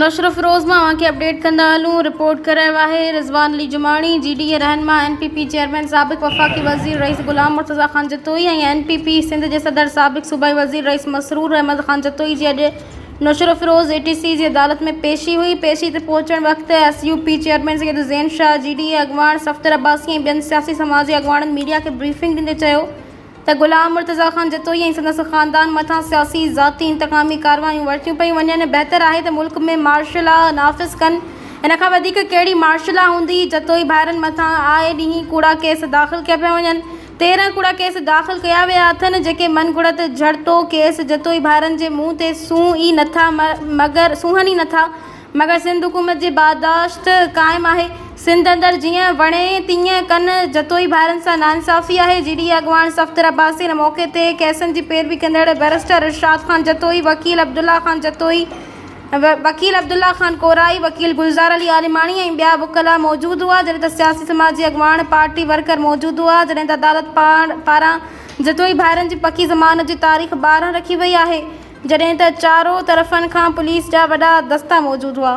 نوشھروفيروز مان اوهان کي اپڊيٽ ڪندا هلون رپورٽ ڪري رهيو آهي Rizwan Ali Jamani G D A رهنما اين پي پي چيئرمين سابق وفاقي وزير Rais Ghulam Murtaza Khan Jatoi ۽ N P P Sindh جي صدر سابق صوبائي وزير رئيس مسرور احمد خان جتوئي جي اڄ نوشھروفيروز اي ٽي سي جي عدالت ۾ پيشي هئي پيشي تي پهچڻ وقت S U P chairman Syed Zain Shah G D A اڳواڻ صفدر عباسي ۽ ٻين سياسي سماجي اڳواڻن ميڊيا کي بريفنگ ڏيندي چيو ته غلام مرتضيٰ خان جتوئي ۽ سندس خاندان مٿان سياسي، ذاتي انتقامي ڪارروايون ورتيون پيون وڃن، بهتر آهي ته ملڪ ۾ مارشل لا نافذ ڪن، ان کان وڌيڪ ڪهڙي مارشل لا هوندي، جتوئي ڀائرن مٿان آئي ڏينهن ڪوڙا ڪيس داخل ڪيا پيا وڃن، 13 ڪوڙا ڪيس داخل ڪيا ويا اٿن، جيڪي من گهڙت جهڙتو ڪيس جتوئي ڀائرن جي منهن تي سونهن ئي نٿا مگر سونهن ئي نٿا. مگر سنڌ حڪومت جي باداشت قائم آهي. سنڌ اندر جيئن وڻي تيئن ڪن جتوئي ڀائرن سان ناانصافي آهي. جي ڊي اي اڳواڻ صفدر عباسي ان موقعي تي ڪيسن جي پيروي ڪندڙ بئريسٽر ارشاد خان جتوئي، وڪيل عبدالله خان جتوئي، وڪيل عبدالله خان ڪورائي، وڪيل گلزار علي عالماڻي ۽ ٻيا وڪلا موجود هئا جڏهن ته سياسي سماجي اڳواڻ پارٽي ورڪر موجود هئا جڏهن ته عدالت پاران جتوئي ڀائرن جي پڪي ضمانت جي تاريخ 12 رکي وئي آهي. جڏهن ته چارو طرفن کان پوليس جا وڏا دستا موجود هئا.